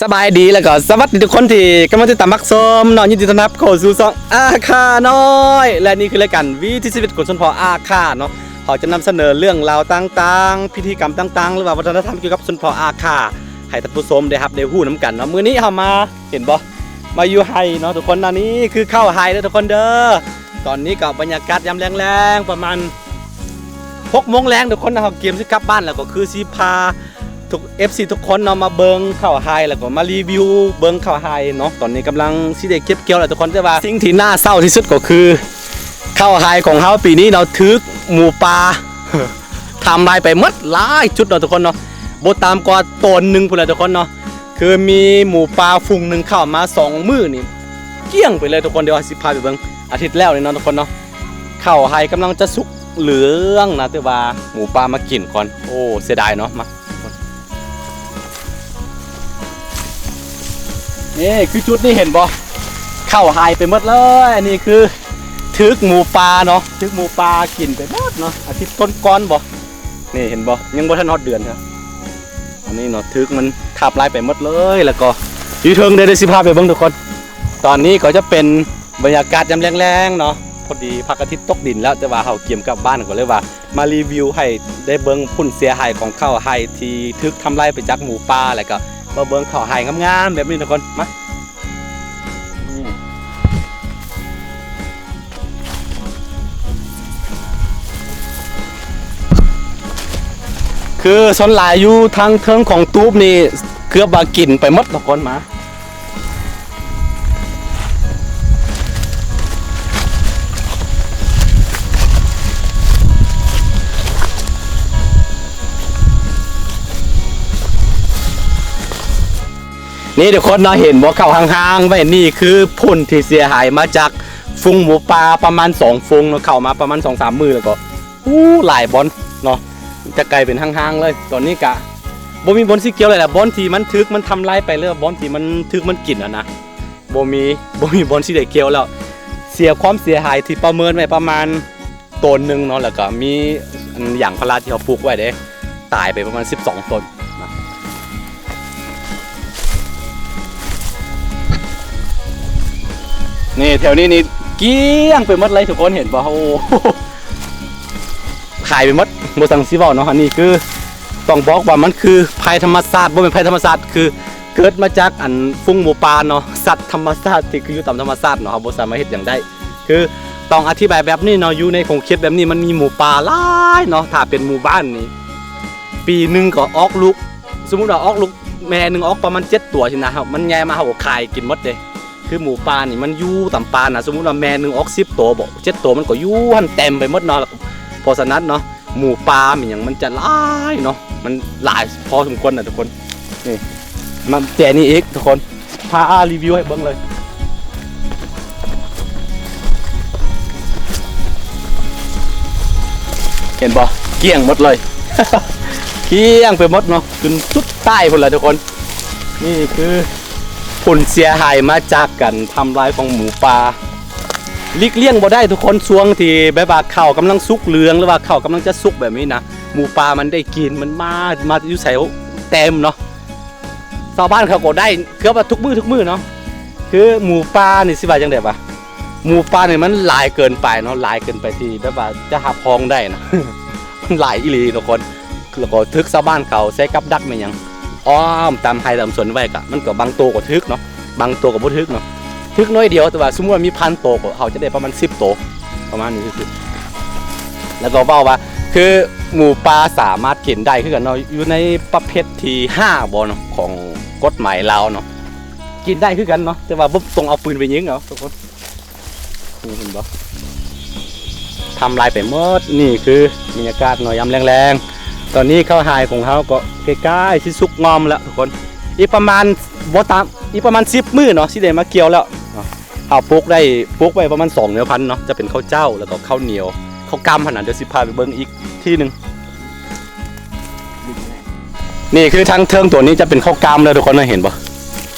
ສະບາຍດີ ແລ້ວກໍສະຫວັດດີທຸກຄົນທີ່ກຳລັງຕິດຕາມຮັບຊົມເນາະ, ຍິນດີຕ້ອນຮັບເຂົ້າສູ່ຊ່ອງອາຄານ້ອຍ ແລະ ນີ້ຄືລາຍການວິຖີຊີວິດຄົນຊົນເຜົ່າອາຄາເນາະ. ເຮົາຈະນຳສະເໜີເລື່ອງລາວຕ່າງໆ, ພິທີກຳຕ່າງໆ ຫຼືວ່າວັດທະນະທຳກ່ຽວກັບຊົນເຜົ່າອາຄາ ໃຫ້ທ່ານຜູ້ຊົມໄດ້ຮັບໄດ້ຮູ້ນຳກັນເນາະ. ມື້ນີ້ເຮົາມາ ເຫັນບໍ່? ມາຢູ່ໄຮ່ເນາະທຸກຄົນເນາະ, ນີ້ຄືເຂົ້າໄຮ່ເດີທຸກຄົນເດີ. ຕອນນີ້ກໍບັນຍາກາດຍາມແລງໆ ປະມານຫົກໂມງແລງທຸກຄົນເນາະ, ເຮົາກຽມຊິກັບບ້ານແລ້ວ ກໍຄືຊິພາທຸກ ເອັຟຊີ ທຸກຄົນເນາະ ມາເບິ່ງເຂົ້າໄຮ່ ແລ້ວກໍມາຣີວິວເບິ່ງເຂົ້າໄຮ່ເນາະ. ຕອນນີ້ກຳລັງຊິໄດ້ເກັບກ່ຽວແລ້ວທຸກຄົນ, ແຕ່ວ່າສິ່ງທີ່ໜ້າເສົ້າທີ່ສຸດກໍຄືເຂົ້າໄຮ່ຂອງເຮົາປີນີ້ເນາະ ຖືກໝູປ່າທຳລາຍໄປໝົດຫຼາຍຈຸດເນາະທຸກຄົນເນາະ, ບໍ່ຕ່ຳກວ່າໂຕນໜຶ່ງພຸ້ນແຫຼະທຸກຄົນເນາະ. ຄືມີໝູປ່າຝູງໜຶ່ງເຂົ້າມາສອງມື້ນີ້ ກ້ຽງໄປເລີຍທຸກຄົນ. ດຽວຊິພາໄປເບິ່ງ ອາທິດແລ້ວນີ້ເນາະທຸກຄົນເນາະ, ເຂົ້າໄຮ່ກຳລັງຈະສຸກເຫຼືອງນະ, ແຕ່ວ່າໝູປ່າມາກິນກ່ອນ. ໂອ້ ເສຍດາຍເນາະ. ມາ ນີ້ຄືຈຸດນີ້ ເຫັນບໍ່? ເຂົ້າຫາຍໄປໝົດເລີຍ. ອັນນີ້ຄືຖືກໝູປ່າເນາະ, ຖືກໝູປ່າກິນໄປໝົດເນາະ. ອາທິດຕົ້ນກ່ອນບໍ່? ນີ້ເຫັນບໍ່? ຍັງບໍ່ທັນຮອດເດືອນເທື່ອ. ອັນນີ້ເນາະ ຖືກມັນທຳລາຍໄປໝົດເລີຍ. ແລ້ວກໍຢູ່ເທິງເດ້ ດຽວຊິພາໄປເບິ່ງທຸກຄົນ. ຕອນນີ້ກໍຈະເປັນບັນຍາກາດຍາມແລງໆເນາະ, ພໍດີພະອາທິດຕົກດິນແລ້ວ, ແຕ່ວ່າເຮົາກຽມກັບບ້ານ ກໍເລີຍວ່າມາຣີວິວໃຫ້ໄດ້ເບິ່ງຜົນເສຍຫາຍຂອງເຂົ້າໄຮ່ທີ່ຖືກທຳລາຍໄປຈາກໝູປ່າ, ແລ້ວກໍມາເບິ່ງເຂົ້າໄຮ່ງາມໆແບບນີ້ທຸກຄົນ. ມາ ຄືສ່ວນຫຼາຍຢູ່ທາງເທິງຂອງຕູບນີ້ ເກືອບວ່າກິນໄປໝົດທຸກຄົນ. ມາ ນີ້ທຸກຄົນເນາະ, ເຫັນບໍ່ ເຂົ້າຮ່າງໆໄວ້? ນີ້ຄືຜົນທີ່ເສຍຫາຍມາຈາກຝູງໝູປ່າປະມານສອງຝູງເນາະ, ເຂົ້າມາປະມານສອງສາມມື້ແລ້ວກໍ ໂອ້ ຫຼາຍບ່ອນເນາະ, ຈະກາຍເປັນຮ່າງໆເລີຍ. ຕອນນີ້ກະບໍ່ມີບ່ອນຊິກ່ຽວເລີຍລະ, ບ່ອນທີ່ມັນຖືກມັນທຳລາຍໄປ ຫຼືວ່າບ່ອນທີ່ມັນຖືກມັນກິນຫັ້ນນະ ບໍ່ມີ ບໍ່ມີບ່ອນຊິໄດ້ກ່ຽວແລ້ວ. ເສຍ ຄວາມເສຍຫາຍທີ່ປະເມີນໄວ້ປະມານໂຕນໜຶ່ງເນາະ, ແລ້ວກະມີອັນຢາງພາລາທີ່ເຮົາປູກໄວ້ເດ້ ຕາຍໄປປະມານສິບສອງຕົ້ນນະ. ນີ້ ແຖວນີ້ນີ້ກ້ຽງໄປໝົດເລີຍທຸກຄົນ ເຫັນບໍ່? ໂອ້ ຫາຍໄປໝົດ ບໍ່ສັງຊິເວົ້າເນາະ. ອັນນີ້ຄືຕ້ອງບອກວ່າມັນຄືໄພທຳມະຊາດ, ບໍ່ແມ່ນໄພທຳມະຊາດ, ຄືເກີດມາຈາກອັນຝູງໝູປ່າເນາະ, ສັດທຳມະຊາດທີ່ຄືຢູ່ຕາມທຳມະຊາດເນາະ, ເຮົາບໍ່ສາມາດເຮັດຫຍັງໄດ້. ຄືຕ້ອງອະທິບາຍແບບນີ້ເນາະ, ຢູ່ໃນຂົງເຂດແບບນີ້ມັນມີໝູປ່າຫຼາຍເນາະ. ຖ້າເປັນໝູບ້ານນີ້ ປີໜຶ່ງກໍອອກລູກ ສົມມຸດວ່າອອກລູກ ແມ່ໜຶ່ງອອກປະມານເຈັດຕົວຊີ້ນະ, ມັນໃຫຍ່ມາເຮົາກໍຂາຍກິນໝົດເດ້. ຄືໝູປ່ານີ້ມັນຢູ່ຕາມປ່ານະ, ສົມມຸດວ່າແມ່ໜຶ່ງອອກສິບໂຕບໍ ເຈັດໂຕ ມັນກໍຢູ່ຫັ້ນເຕັມໄປໝົດເນາະ. ເພາະສະນັ້ນເນາະ ໝູປ່າມີຫຍັງມັນຈະຫຼາຍເນາະ, ມັນຫຼາຍພໍສົມຄວນນະທຸກຄົນ. ນີ້ ມາແຈນີ້ອີກທຸກຄົນ ພາຣີວິວໃຫ້ເບິ່ງເລີຍ. ເຫັນບໍ່? ກ້ຽງໝົດເລີຍ ກ້ຽງໄປໝົດເນາະ, ຈົນສຸດທ້າຍພຸ້ນລະທຸກຄົນ. ນີ້ຄືຜົນເສຍຫາຍມາຈາກການທຳລາຍຂອງໝູປ່າ, ຫຼີກລ່ຽງບໍ່ໄດ້ທຸກຄົນ. ຊ່ວງທີ່ແບບວ່າເຂົ້າກຳລັງສຸກເຫຼືອງ ຫຼືວ່າເຂົ້າກຳລັງຈະສຸກແບບນີ້ນະ, ໝູປ່າມັນໄດ້ກິນ, ມັນມາ ມາຢູ່ໃສເຕັມເນາະ. ຊາວບ້ານເຂົາກໍໄດ້ເກືອບວ່າທຸກມື້ ທຸກມື້ເນາະ. ຄືໝູປ່ານີ້ຊິວ່າຈັ່ງໃດວະ, ໝູປ່ານີ້ມັນຫຼາຍເກີນໄປເນາະ, ຫຼາຍເກີນໄປທີ່ແບບວ່າຈະຮັບຮອງໄດ້ນະ. ມັນຫຼາຍອີ່ຫຼີທຸກຄົນ. ແລ້ວກໍຖືກຊາວບ້ານເຂົາໃຊ້ກັບດັກແມ່ນຫຍັງ ອ້ອມຕາມໄຮ່ຕາມສວນໄວ້, ກະມັນກໍບາງໂຕກໍຖືກເນາະ, ບາງໂຕກໍບໍ່ຖືກເນາະ. ຖືກໜ້ອຍດຽວ, ແຕ່ວ່າສົມມຸດວ່າມີພັນໂຕ ກໍເຮົາຈະໄດ້ປະມານສິບໂຕ ປະມານນີ້ຊື່ໆ. ແລ້ວກໍເວົ້າວ່າ ຄືໝູປ່າສາມາດກິນໄດ້ຄືກັນເນາະ, ຢູ່ໃນປະເພດທີຫ້າບໍເນາະ ຂອງກົດໝາຍລາວເນາະ, ກິນໄດ້ຄືກັນເນາະ, ແຕ່ວ່າບໍ່ຕ້ອງເອົາປືນໄປຍິງເອົາທຸກຄົນ. ນີ້ເຫັນບໍ່? ທຳລາຍໄປໝົດ. ນີ້ຄືບັນຍາກາດເນາະ ຍາມແລງໆ. ຕອນນີ້ເຂົ້າຫາຍຂອງເຮົາກໍໃກ້ໆຊິສຸກງອມແລ້ວທຸກຄົນ. ອີກປະມານ ບໍ່ຕາມ ອີກປະມານສິບມື້ເນາະ ຊິໄດ້ມາກ່ຽວແລ້ວເນາະ. ເຮົາປູກໄດ້ ປູກໄວ້ປະມານສອງແນວພັນເນາະ, ຈະເປັນເຂົ້າເຈົ້າ ແລ້ວກໍເຂົ້າໜຽວ ເຂົ້າກ້ຳຫັ້ນນະ. ດຽວຊິພາໄປເບິ່ງອີກທີໜຶ່ງ. ນີ້ຄືທາງເທິງຕົວນີ້ຈະເປັນເຂົ້າກ້ຳເດີທຸກຄົນເນາະ, ເຫັນບໍ່?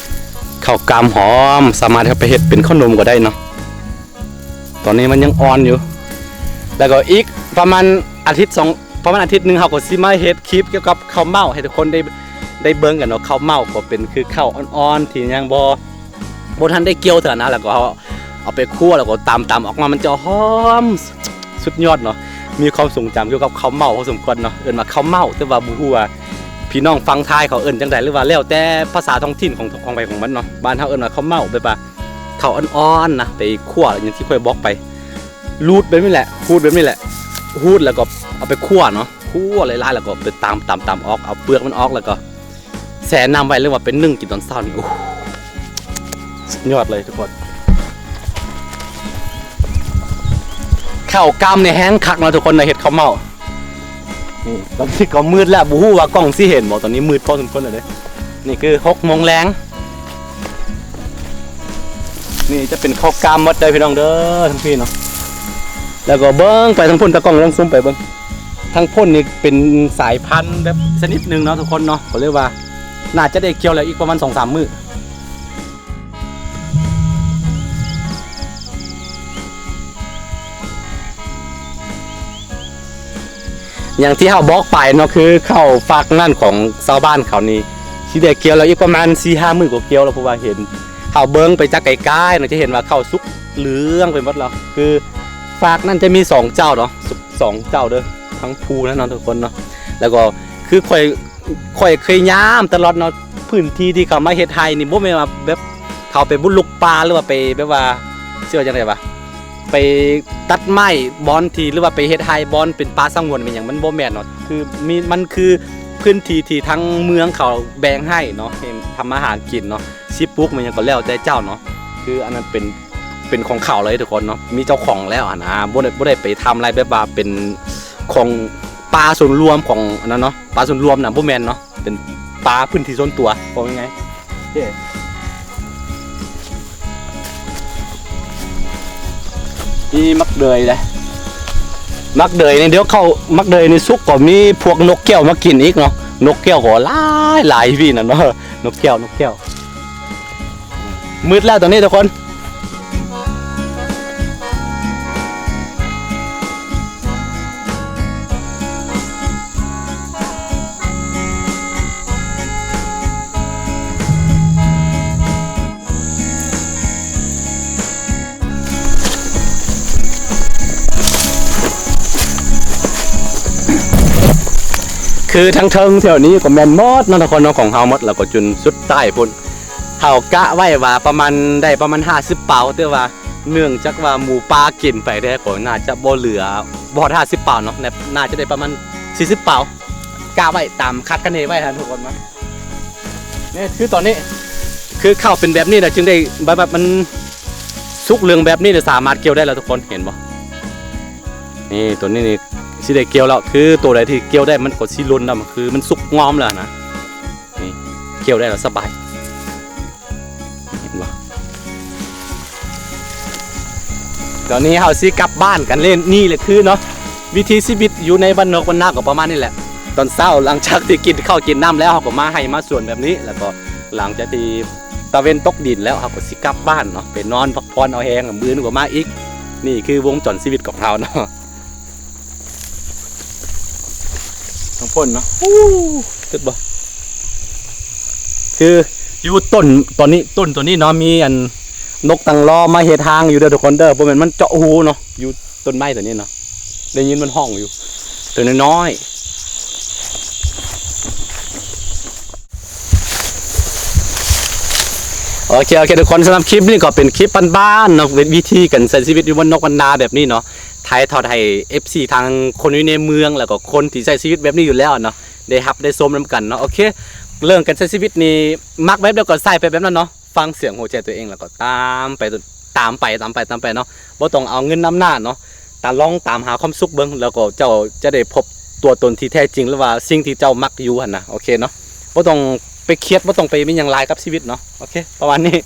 ເຂົ້າກ້ຳຫອມ ສາມາດເອົາໄປເຮັດເປັນເຂົ້າໜົມກໍໄດ້ເນາະ. ຕອນນີ້ມັນຍັງອ່ອນຢູ່, ແລ້ວກໍອີກປະມານອາທິດສອງ ປະມານອາທິດໜຶ່ງ ເຮົາກໍຊິມາເຮັດຄລິບກ່ຽວກັບເຂົ້າເໝົາໃຫ້ທຸກຄົນໄດ້ ໄດ້ເບິ່ງກັນເນາະ. ເຂົ້າເມົ້າກໍເປັນຄືເຂົ້າອ່ອນໆ ທີ່ຍັງບໍ່ ບໍ່ທັນໄດ້ກ່ຽວເທື່ອນະ ແລ້ວກໍເອົາ ເອົາໄປຂົ້ວ ແລ້ວກໍຕຳໆ ອອກມາ ມັນຈະຫອມ ສຸດຍອດເນາະ. ມີຄວາມຊົງຈຳກ່ຽວກັບເຂົ້າເມົ້າພໍສົມຄວນເນາະ ເອີ້ນວ່າເຂົ້າເມົ້າ ແຕ່ວ່າບໍ່ຮູ້ວ່າພີ່ນ້ອງຝັ່ງໄທເຂົາເອີ້ນຈັ່ງໃດ ຫຼືວ່າແລ້ວແຕ່ພາສາທ້ອງຖິ່ນຂອງ ຂອງໃຜຂອງມັນເນາະ. ບ້ານເຮົາເອີ້ນວ່າເຂົ້າເມົ້າ ແບບວ່າເຂົ້າອ່ອນໆນະ ໄປຂົ້ວ ຢ່າງທີ່ຂ້ອຍບອກໄປ ຮູດແບບນີ້ແຫຼະ ຮູດແບບນີ້ແຫຼະ ຮູດແລ້ວກໍເອົາໄປຂົ້ວເນາະ ຂົ້ວຫຼາຍໆ ແລ້ວກໍໄປຕຳ ຕຳ ຕຳອອກ ເອົາເປືອກມັນອອກ ແລ້ວກໍແຊ່ນ້ຳໄວ້ ຫຼືວ່າໄປໜຶ້ງກິນຕອນເຊົ້ານີ້ ໂອ້ ສຸດຍອດເລີຍທຸກຄົນ. ເຂົ້າກ້ຳນີ້ແຮງຄັກເນາະທຸກຄົນ ໄດ້ເຮັດເຂົ້າເມົ້າ. ນີ້ ຕອນນີ້ກໍມືດແລ້ວ ບໍ່ຮູ້ວ່າກ້ອງຊິເຫັນບໍ່ ຕອນນີ້ມືດພໍສົມຄວນແລ້ວເດ້. ນີ້ຄືຫົກໂມງແລງ ນີ້ຈະເປັນເຂົ້າກ້ຳໝົດເດີພີ່ນ້ອງເດີ ທັງພີ້ເນາະ. ແລ້ວກໍເບິ່ງໄປທາງພຸ້ນ ຕາກ້ອງລອງຊູມໄປເບິ່ງ ທາງພຸ້ນນີ້ເປັນສາຍພັນແບບຊະນິດໜຶ່ງເນາະທຸກຄົນເນາະ ກໍເລີຍວ່າໜ້າຈະໄດ້ກ່ຽວແລ້ວອີກປະມານສອງສາມມື້. ຢ່າງທີ່ເຮົາບອກໄປເນາະ ຄືເຂົ້າຟາກນັ້ນຂອງຊາວບ້ານເຂົານີ້ ຊິໄດ້ກ່ຽວແລ້ວອີກປະມານສີ່ຫ້າມື້ກໍກ່ຽວແລ້ວ ເພາະວ່າເຫັນເຮົາເບິ່ງໄປຈາກໄກໆເນາະ ຈະເຫັນວ່າເຂົ້າສຸກເຫຼືອງໄປໝົດແລ້ວ. ຄືຟາກນັ້ນຈະມີສອງເຈົ້າເນາະ ສອງເຈົ້າເດີ ທັງພູນັ້ນເນາະທຸກຄົນເນາະ. ແລ້ວກໍຄືຂ້ອຍ ຂ້ອຍເຄີຍຍາມຕະຫຼອດເນາະ ພື້ນທີ່ທີ່ເຂົາມາເຮັດໄຮ່ນີ້ ບໍ່ແມ່ນວ່າແບບເຂົາໄປບຸກລຸກປ່າ ຫຼືວ່າໄປແບບວ່າ ຊິວ່າຈັ່ງໃດວະ ໄປຕັດໄມ້ບ່ອນທີ່ ຫຼືວ່າໄປເຮັດໄຮ່ບ່ອນເປັນປ່າສະຫງວນແມ່ນຫຍັງ ມັນບໍ່ແມ່ນເນາະ. ຄືມີ ມັນຄືພື້ນທີ່ທີ່ທາງເມືອງເຂົາແບ່ງໃຫ້ເນາະ ໃຫ້ທຳມາຫາກິນເນາະ ຊິປູກແມ່ນຫຍັງກໍແລ້ວແຕ່ເຈົ້າເນາະ. ຄືອັນນັ້ນເປັນ ເປັນຂອງເຂົາເລີຍທຸກຄົນເນາະ ມີເຈົ້າຂອງແລ້ວຫັ້ນນະ ບໍ່ໄດ້ ບໍ່ໄດ້ໄປທຳລາຍແບບວ່າເປັນຂອງປ່າສ່ວນລວມຂອງອັນນັ້ນເນາະ ປ່າສ່ວນລວມນະ ບໍ່ແມ່ນເນາະ ເປັນປ່າພື້ນທີ່ສ່ວນຕົວ ເວົ້າງ່າຍໆ. ໂອເຄ ນີ້ໝາກເດີຍເດ້ ໝາກເດີຍນີ້ ດຽວເຂົ້າ ໝາກເດີຍນີ້ສຸກກໍມີພວກນົກແກ້ວມາກິນອີກເນາະ ນົກແກ້ວກໍຫຼາຍໆ ຢູ່ພີ້ນະເນາະ ນົກແກ້ວ ນົກແກ້ວ. ມືດແລ້ວຕອນນີ້ທຸກຄົນ ຄືທາງເທິງແຖວນີ້ກໍແມ່ນໝົດເນາະ ນະຄອນເນາະ ຂອງເຮົາໝົດ ແລ້ວກໍຈົນສຸດທ້າຍພຸ້ນ ເຮົາກະໄວ້ວ່າປະມານ ໄດ້ປະມານຫ້າສິບເປົາ ແຕ່ວ່າເນື່ອງຈາກວ່າໝູປ່າກິນໄປແລ້ວ ກໍໜ້າຈະບໍ່ເຫຼືອ ບໍ່ຮອດຫ້າສິບເປົາເນາະ ໜ້າຈະໄດ້ປະມານສີ່ສິບເປົາ ກະໄວ້ຕາມຄາດຄະເນໄວ້ຫັ້ນທຸກຄົນເນາະ. ນີ້ຄືຕອນນີ້ ຄືເຂົ້າເປັນແບບນີ້ແຫຼະ ຈຶ່ງໄດ້ ແບບ ແບບມັນສຸກເຫຼືອງແບບນີ້ ແລ້ວສາມາດກ່ຽວໄດ້ແລ້ວທຸກຄົນ ເຫັນບໍ່? ນີ້ ຕົວນີ້ນີ້ຊິໄດ້ກ່ຽວແລ້ວ ຄືຕົວໃດທີ່ກ່ຽວໄດ້ມັນກໍຊິຫຼົ່ນນຳ ຄືມັນສຸກງອມແລ້ວນະ. ນີ້ ກ່ຽວໄດ້ແລ້ວສະບາຍ ເຫັນບໍ່? ຕອນນີ້ເຮົາຊິກັບບ້ານກັນເລີຍ ນີ້ແຫຼະຄືເນາະ ວິຖີຊີວິດຢູ່ໃນບ້ານນອກບ້ານນາກໍປະມານນີ້ແຫຼະ. ຕອນເຊົ້າຫຼັງຈາກທີ່ກິນເຂົ້າກິນນ້ຳແລ້ວ ເຮົາກໍມາໄຮ່ມາສວນແບບນີ້ ແລ້ວກໍຫຼັງຈາກທີ່ຕາເວັນຕົກດິນແລ້ວ ເຮົາກໍຊິກັບບ້ານເນາະ ໄປນອນພັກຜ່ອນເອົາແຮງ ມື້ອື່ນກໍມາອີກ. ນີ້ຄືວົງຈອນຊີວິດຂອງເຮົາເນາະ. ທາງພຸ້ນເນາະ ຮູ້ ຕຶດບໍ່? ຄືຢູ່ຕົ້ນ ຕອນນີ້ ຕົ້ນຕົວນີ້ເນາະ ມີອັນນົກຕັງລໍມາເຮັດຮັງຢູ່ເດີທຸກຄົນເດີ ບໍ່ແມ່ນມັນເຈາະຮູເນາະ ຢູ່ຕົ້ນໄມ້ຕົວນີ້ເນາະ ໄດ້ຍິນມັນຮ້ອງຢູ່ ຕົວນ້ອຍໆ. ໂອເຄ ໂອເຄ ທຸກຄົນ ສຳລັບຄລິບນີ້ກໍເປັນຄລິບບ້ານໆເນາະ ເປັນວິທີການໃຊ້ຊີວິດຢູ່ບ້ານນອກບ້ານນາແບບນີ້ເນາະ ຖ່າຍທອດໃຫ້ເອັຟຊີທາງຄົນຢູ່ໃນເມືອງ ແລ້ວກໍຄົນທີ່ໃຊ້ຊີວິດແບບນີ້ຢູ່ແລ້ວເນາະ ໄດ້ຮັບໄດ້ຊົມນຳກັນເນາະ. ໂອເຄ ເລື່ອງການໃຊ້ຊີວິດນີ້ ມັກແບບໃດກໍໃຊ້ໄປແບບນັ້ນເນາະ ຟັງສຽງຫົວໃຈຕົວເອງ ແລ້ວກໍຕາມໄປ ຕາມໄປ ຕາມໄປ ຕາມໄປເນາະ ບໍ່ຕ້ອງເອົາເງິນນຳໜ້າເນາະ ຕາ ລອງຕາມຫາຄວາມສຸກເບິ່ງ ແລ້ວກໍເຈົ້າຈະໄດ້ພົບຕົວຕົນທີ່ແທ້ຈິງ ຫຼືວ່າສິ່ງທີ່ເຈົ້າມັກຢູ່ຫັ້ນນະ. ໂອເຄເນາະ ບໍ່ຕ້ອງໄປຄຽດ ບໍ່ຕ້ອງໄປມີຫຍັງຫຼາຍກັບຊີວິດເນາະ. ໂອເຄ ປະມານນີ້.